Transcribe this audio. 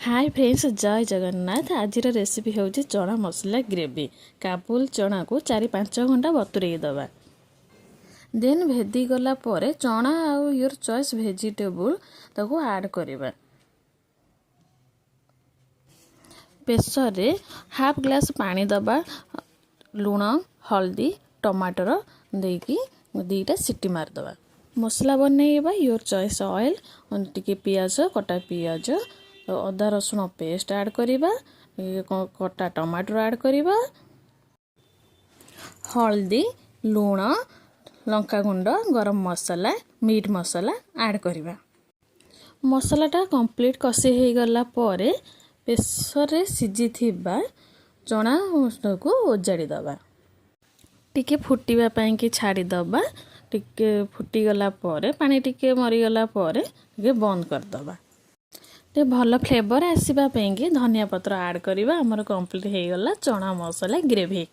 ହାଏ friends, ଜୟ ଜଗନ୍ନାଥ। ଆଜିର recipe ହେଉଛି ଚଣା ମସଲା ଗ୍ରେଭି। କାବୁଲ ଚଣାକୁ 4-5 ଘଣ୍ଟା ବତୁରେଇ ଦେବା। ଦେନ୍ ଭେଦିଗଲା ପରେ ଚଣା ଆଉ your choice vegetable ତାକୁ ଆଡ଼୍ କରିବା। ପ୍ରେସରରେ ହାଫ୍ ଗ୍ଲାସ୍ ପାଣି ଦେବା, ଲୁଣ, ହଳଦୀ, ଟମାଟର ଦେଇକି 2ଟା ସିଟି ମାରିଦେବା। ମସଲା ବନେଇବା। Your choice oil, ଟିକେ ପିଆଜ, କଟା ପିଆଜ, ଅଦା ରସୁଣ ପେଷ୍ଟ ଆଡ଼୍ କରିବା, କଟା ଟମାଟର ଆଡ଼୍ କରିବା, ହଳଦୀ, ଲୁଣ, ଲଙ୍କାଗୁଣ୍ଡ, ଗରମ ମସଲା, ମିଟ୍ ମସଲା ଆଡ଼୍ କରିବା। ମସଲାଟା କମ୍ପ୍ଲିଟ୍ କଷି ହେଇଗଲା ପରେ ପ୍ରେସରରେ ସିଝିଥିବା ଚଣାକୁ ଓଜାଡ଼ି ଦେବା। ଟିକେ ଫୁଟିବା ପାଇଁକି ଛାଡ଼ିଦେବା। ଟିକେ ଫୁଟିଗଲା ପରେ, ପାଣି ଟିକେ ମରିଗଲା ପରେ ଟିକେ ବନ୍ଦ କରିଦେବା। ଟିକେ ଭଲ ଫ୍ଲେଭର୍ ଆସିବା ପାଇଁକି ଧନିଆ ପତ୍ର ଆଡ଼୍ କରିବା। ଆମର କମ୍ପ୍ଲିଟ୍ ହେଇଗଲା ଚଣା ମସଲା ଗ୍ରେଭି।